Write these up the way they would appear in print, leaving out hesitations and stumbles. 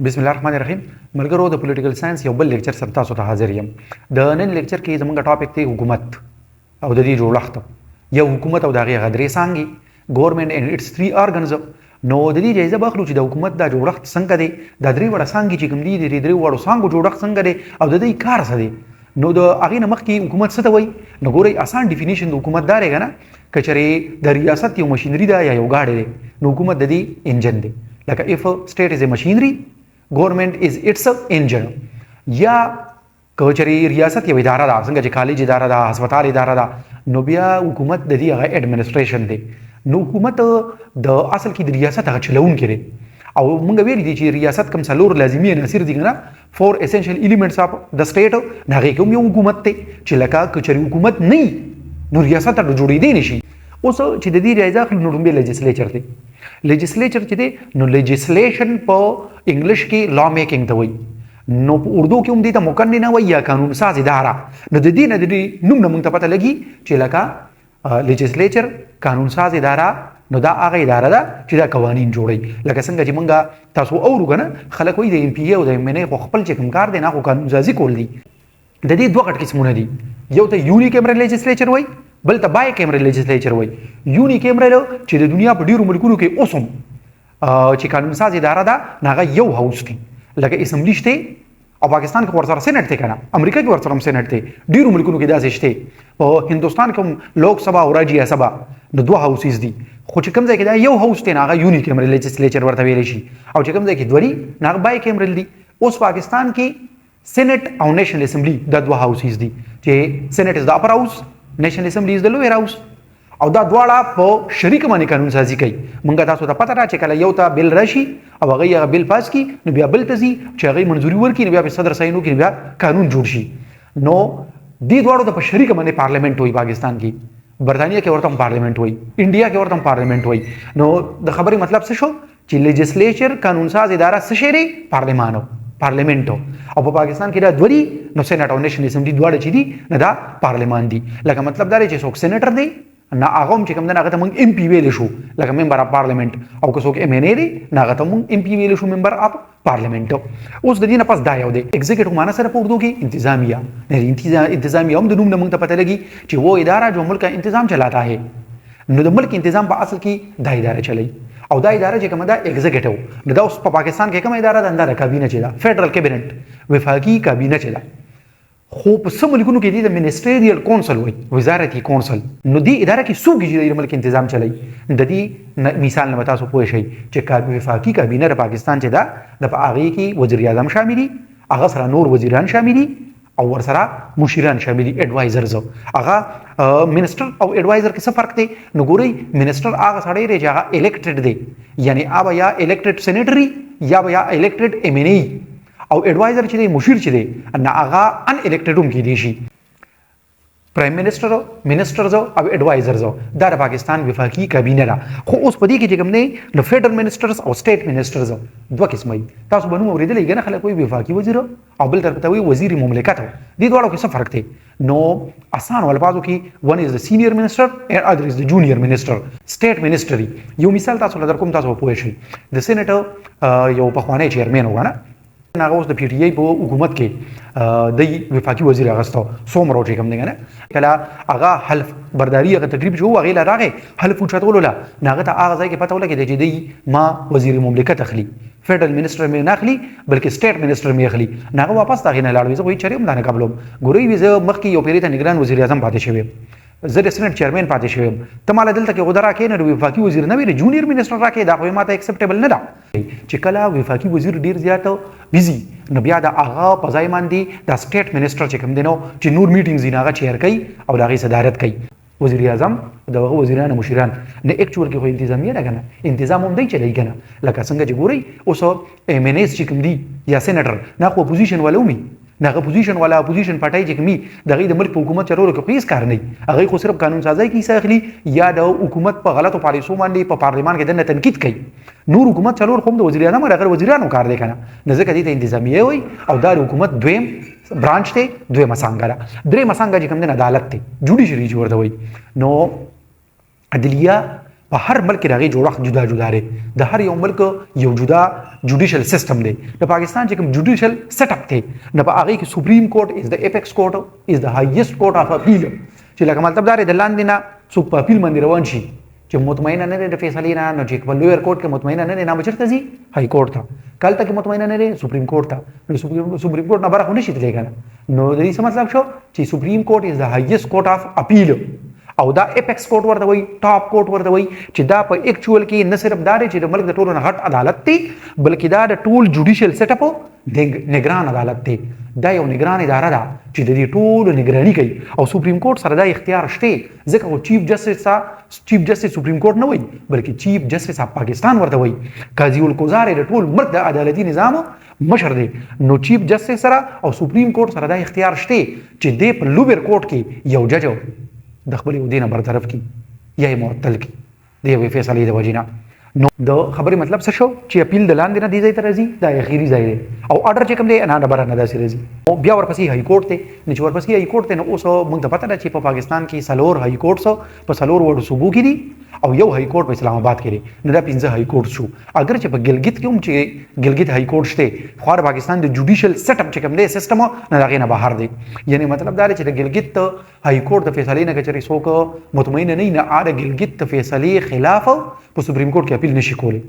بسم الله الرحمن الرحیم. ملګرو، د پولیټیکل ساينس یو بل لیکچر سره تاسو ته حاضر یم. د نن لیکچر کې زمونږ ټاپک دی حکومت او د دې جوړښت، یو حکومت او د هغې هغه درې څانګې، ګورنمنت اینډ اټس 3 ارګنز. نو د دې جایزه به اخلو چې د حکومت دا جوړښت څنګه دی، دا درې واړه څانګې چې کوم دي، د دې درې واړو څانګو جوړښت څنګه دی او د دې کار څه دی. نو د هغې نه مخکې حکومت څه ته وایي؟ نو ګورئ، اسان ډیفینیشن د حکومت دا دی که نه، که چېرې د ریاست یو مشینري ده یا یو ګاډی دی، نو حکومت د دې انجن دی. لکه if state is a machinery, government is its engine. یا که چېرې ریاست یو اداره ده، څنګه چې کالج اداره ده، هسپتال اداره ده، نو بیا حکومت د دې هغه اډمنسټریشن دی. نو حکومت د اصل کې د ریاست هغه چلوونکی دی. او موږ ویلي دي چې ریاست کوم څلور لازمي عناصر دي که نه، 4 essential elements of the state، نو هغې کې هم یو حکومت دی چې لکه که چېرې حکومت نه وي نو ریاست ته جوړېدی نه شي. اوس چې د دې جایزه اخلو، نو لومړی لیجسلیچر دی. لیجسلیچر چې دی، نو لیجسلیشن په انګلیش کې لا میکینګ ته وایي، نو په اردو کې هم دې ته مقننه وایي یا قانون ساز اداره. نو د دې نه، د دې نوم نه موږ ته پته لګي چې لکه لیجسلیچر، قانون ساز اداره، نو دا هغه اداره ده چې دا قوانین جوړوي. لکه څنګه چې مونږ تاسو اورو که نه، خلک وایي د ایم پي او د ایم ان ای خو خپل چې کوم کار دی نه، خو قانون سازي کول دي. د دې دوه غټ قسمونه دي، یو ته یونی کیمرل لیجسلیچر وایي، بل ته بای کیمرل لیجسلیچر وایي. یونی کیمرل چې د دنیا په ډیرو ملکونو کې اوس هم چې قانون ساز اداره ده، نو هغه یو هاوس دی، لکه اسمبلی شته او پاکستان کې ورسره سېنیټ دی که نه، امریکا کې ورسره هم سېنیټ دی، ډیرو ملکونو کې داسې شته، په هندوستان کې هم لوک سبا او راجیا سبا، نو دوه هاوسز دي. خو چې کوم ځای کې دا یو هاوس دی، نو هغه یونی کیمرل لیجسلیچر ورته ویلی شي، او چې کوم ځای کې دوه دي، نو هغه بای کیمرل دي. اوس پاکستان کې سېنیټ او نېشنل اسمبلی دا دوه هاوسز دي، چې سېنیټ از د اپر هاوس، نېشنل اسمبلی از د لویر هاوس، او دا دواړه په شریک باندې قانون سازي کوي. مونږ تاسو ته پته ده چې کله یو ته بل راشي او هغه یې هغه بل پاس کړي، نو بیا بل ته ځي چې هغه منظوري ورکړي، نو بیا په صدر ساین وکړي، نو بیا قانون جوړ شي. نو دې دواړو ته په شریک باندې پارلیمنت وایي. پاکستان کې، برتانیا کې ورته هم پارلیمنت وایي، انډیا کې ورته هم پارلیمنت وایي. نو د خبرې مطلب څه شو؟ چې لیجسلیچر، قانون ساز اداره څه شی دی؟ پارلمان، پارلیمنت. او په پاکستان کې دا دوه دي، نو سېنیټ او نېشنل اسمبلی دواړه چې دي، نو دا پارلمان دي. لکه مطلب دا دی چې څوک سېنیټر دی، نو هغه هم چې کوم دی، هغه ته موږ ایم پي ویلی شو، لکه ممبر اف پارلیمنت، او که څوک ایم ان ای دی، نو هغه ته موږ ایم پي ویلی شو، ممبر اف پارلیمنت. اوس د دې نه پس دا یو دی ایگزیکټیو، معنا سره په اردو کې انتظامیه. انتظامیه هم د نوم نه موږ ته پته لګي چې وہ اداره جو ملک کا انتظام چلاتا ہے. نو د ملک انتظام په اصل کې دا اداره چلوي، او دا اداره چې کومه ده ایگزیکټیو. نو دا اوس په پاکستان کې کومه اداره ده؟ دا کابینه چې ده، فدرال کابینټ، وفاقي کابینه چې ده. خو په څه ملکونو کې دي د منسټریل کونسل وایي، وزارتي کونسل. نو دې اداره کې څوک چې د ملک انتظام چلوي؟ د دې مثال نه به تاسو پوه شئ چې وفاقي کابینه د پاکستان چې ده، د په هغې کې وزیر اعظم شامل دي، هغه سره نور وزیران شامل دي او ورسره مشیران شامل دي، اډوایزرز. هغه منسټر او اډوایزر کې څه فرق دی؟ نو ګورئ، منسټر هغه سړی دی چې هغه الیکټډ دی، یعنی هغه یا الیکټډ سېنیټر یا به یا الیکټډ ایم ان ای، او اډوایزر چې دی، مشیر چې دی، نه هغه ان الیکټډ هم کېدی شي. پرایم منسټر، منسټرز او اډوایزرز، دا د پاکستان وفاقي کابینه ده. خو اوس په دې کې چې کوم دی، نو فدرال منسټرز او سټیټ منسټرز دوه قسمه دي. تاسو به نوم اورېدلی که نه، خلک وایي وفاقي وزیر او بل طرف ته وایي وزیر مملکت. دې دواړو کې څه فرق دی؟ نو اسانو الفاظو کې one is the senior minister and other is the junior minister، state minister. یو مثال تاسو له درکوم، تاسو به پوه شئ. د سېنیټ یو پخوانی چیرمن و که نه، هغه اوس د پي ټي آی په حکومت کې د وفاقي وزیر اغستو، څومره چې کوم دی که نه، کله هغه حلف برداري هغه تقریب چې و، هغې له راغی حلف اوچتولو له، نو هغه ته هغه ځای کې پته ولګېده چې دی ما وزیر مملکت اخلي، فدرال منسټر مې نه اخلي بلکې سټیټ منسټر مې اخلي. نو هغه واپس د هغې نه لاړ، وي زه خو یې چېرې هم دا نه قبلوم. ګورئ، وي زه مخکې یو پېرې ته نګران وزیر اعظم پاتې شوی یم، زه د سېنېټ چیرمن پاتې شوی یم، ته ماله دلته کې عهده راکې نه وفاقي وزیر نه وي، جونیئر منسټر راکې، دا خو یې ماته اکسپټیبل نه ده. چې کله وفاقي وزیر ډیر زیات بیزي، نو بیا د هغه په ځای باندې د سټیټ منسټر چې کوم دی، نو چې نور میټینګز دي، نو هغه چیر کوي او د هغې صدارت کوي وزیر اعظم، د هغه وزیران او مشیران. نه اکچوال کې خو انتظامیه ده که نه، انتظام هم دی چلوي که نه. لکه څنګه چې ګورئ اوس ایم ان ایس چې کوم دي یا سېنیټر، نه خو اپوزیشن والا ومي، نه هغه اپوزیشن والا، اپوزیشن پارټۍ چې کومي، د هغې د ملک په حکومت چلولو کې خو هېڅ کار نه وي. هغوی خو صرف قانون سازۍ کې حصه اخلي یا د حکومت په غلطو پالیسو باندې په پارلیمان کې دننه تنقید کوي. نور حکومت چلول خو هم د وزیر اعظم او د هغه وزیرانو کار دی که نه. نو ځکه دې ته انتظامیه وایي، او دا د حکومت دویم برانچ دی، دویمه څانګه ده. درېیمه څانګه چې کوم دی، عدالت دی، جوډیشري چې ورته وایي. نو عدلیه په هر ملک کې د هغې جوړښت جدا جدا دی، د هر یو ملک یو جدا جوډیشل سیستم دی. د پاکستان چې کوم جوډیشل سیټ اپ دی نو په هغې کې سپریم کورټ از د اپیکس کورټ، از د هایست کورټ اف اپیل، چې لکه مطلب دا دی د لاندې نه څوک په اپیل باندې روان شي چې مطمئنه نه دی د فیصلې نه، نو چې په لویر کورټ کې مطمئنه نه دی، نه به چېرته ځي؟ های کورټ ته. که هلته کې مطمئنه نه دی، سپریم کورټ ته. نو سپریم کورټ نه بره خو نه شي تللی که نه. نو د دې څه مطلب شو چې سپریم کورټ از د هایست کورټ اف اپیل، او دا اپیکس کورټ ورته وایي، ټاپ کورټ ورته وایي، چې دا په اکچوال کې نه صرف دا دی چې د ملک د ټولو نه غټ عدالت دی، بلکې دا د ټول جوډیشل سیټ اپ نگران عدالت دی. دا یو نگران اداره ده چې د دې ټولو نگرانی کوي، او سپریم کورټ سره دا اختیار شته، ځکه خو چیف جسټس ته چیف جسټس سپریم کورټ نه وایي، بلکې چیف جسټس اف پاکستان ورته وایي. قاضي القضار د ټول ملک د عدالتي نظام مشر دی. نو چیف جسټس سره او سپریم کورټ سره دا اختیار شته چې دی په لویر کورټ کې یو جج د خپلې عہدې نه برطرف کړي یا یې معطل کړي د یوې فیصلې د وجې نه. نو د خبرې مطلب څه شو چې اپیل د لاندې نه دې ځای ته راځي، دا اخیری ځای دی، او ارډر چې کوم دی نه د بره نه داسې راځي، او بیا ورپسې های کورټ دی. نو چې ورپسې های کورټ دی، نو اوس موږ ته پته ده چې په پاکستان کې څلور های کورټس په څلور وړو صوبو کې دي، او یو های کورټ په اسلام آباد کې دی، نو دا 5 های کورټ شو. اګر چې په ګلګت کې هم چې ګلګت های کورټ شته، خو د پاکستان د جوډیشل سیټ اپ چې کوم دی سیستم نه د هغې نه بهر دی. یعنی مطلب دا دی چې د ګلګت های کورټ د فیصلې نه که چېرې څوک مطمئن نه وي، نه د ګلګت د فیصلې خلاف په سپریم کورټ کې اپیل نشي کولی.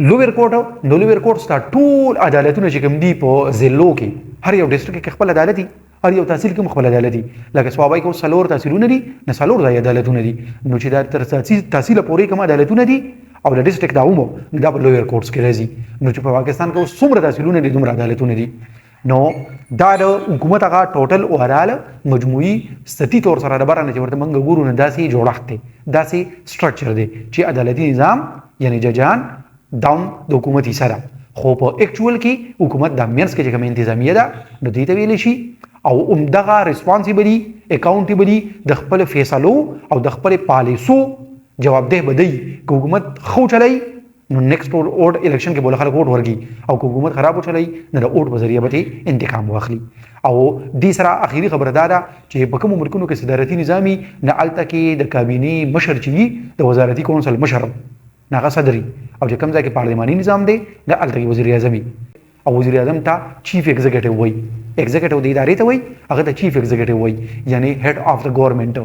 لویر کورټ، نو لویر کورټ ستا ټول عدالتونه چې کوم دي په ضلعو کې، هر یو ډیسټریکټ کې خپل عدالت دي، هر یو تحصیل کې هم خپل عدالت دي. لکه صوابۍ کې اوس څلور تحصیلونه دي، نو څلور ځای عدالتونه دي. نو چې دا تر تحصیله پورې کوم عدالتونه دي او د ډیسټریکټ دا ومو، نو دا په لویر کورټس کې راځي. نو چې په پاکستان کې اوس څومره تحصیلونه دي، دومره عدالتونه دي. نو دا د حکومت هغه ټوټل اوورال مجموعي سطحي طور سره د بره نه چې ورته موږ ګورو، نو داسې جوړښت دی، داسې سټرکچر دی چې عدالتي نظام یعنی ججان دام د حکومت حصه ده، خو په اکچوال کې حکومت د منځ کې چې کوم انتظامیه ده نو دوی ته ویلی شي، او همدغه ریسپانسیبلی اکاونټیبلی د خپل فیصلو او د خپل پالیسو جوابده به دی. که حکومت ښه وچلوي نو نیکسټ ووټ الیکشن کې به له خلک ووټ ورکړي، او که حکومت خراب وچلوي نو د ووټ په ذریعه به ترې انتقام واخلي. او دې سره اخیری خبره دا ده چې په کومو ملکونو کې صدارتي نظام وي، نو هلته کې د کابینې مشر چې وي د وزارتي کونسل مشر، نو هغه صدر وي، او چې کوم ځای کې پارلماني نظام دی نو هلته کې وزیر اعظم وي، او وزیر اعظم ته چیف ایگزیکټیو وایي، ایگزیکټیو د ادارې ته وایي، هغه ته چیف ایگزیکټیو وایي، یعنی هډ اف د ګورنمنټ،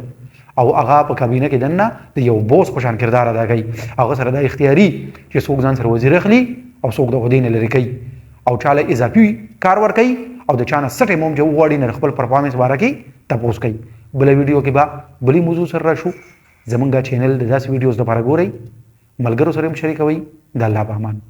او هغه په کابینه کې دننه د یو بوس په شان کردار ادا کوي. هغه سره دا اختیاري چې څوک ځان سره وزیر اخلي او څوک د عہدې نه لرې کوي، او چا له اضافي کار ورکوي، او د چا نه څه ټایم هم چې وغواړي نه خپل پرفارمنس باره کې تپوس کوي. بله ویډیو کې به بلې موضوع سره راشو. زمونږ چینل د داسې ویډیوز لپاره ګورئ، ملګرو سره هم شریکوئ. د الله په امان.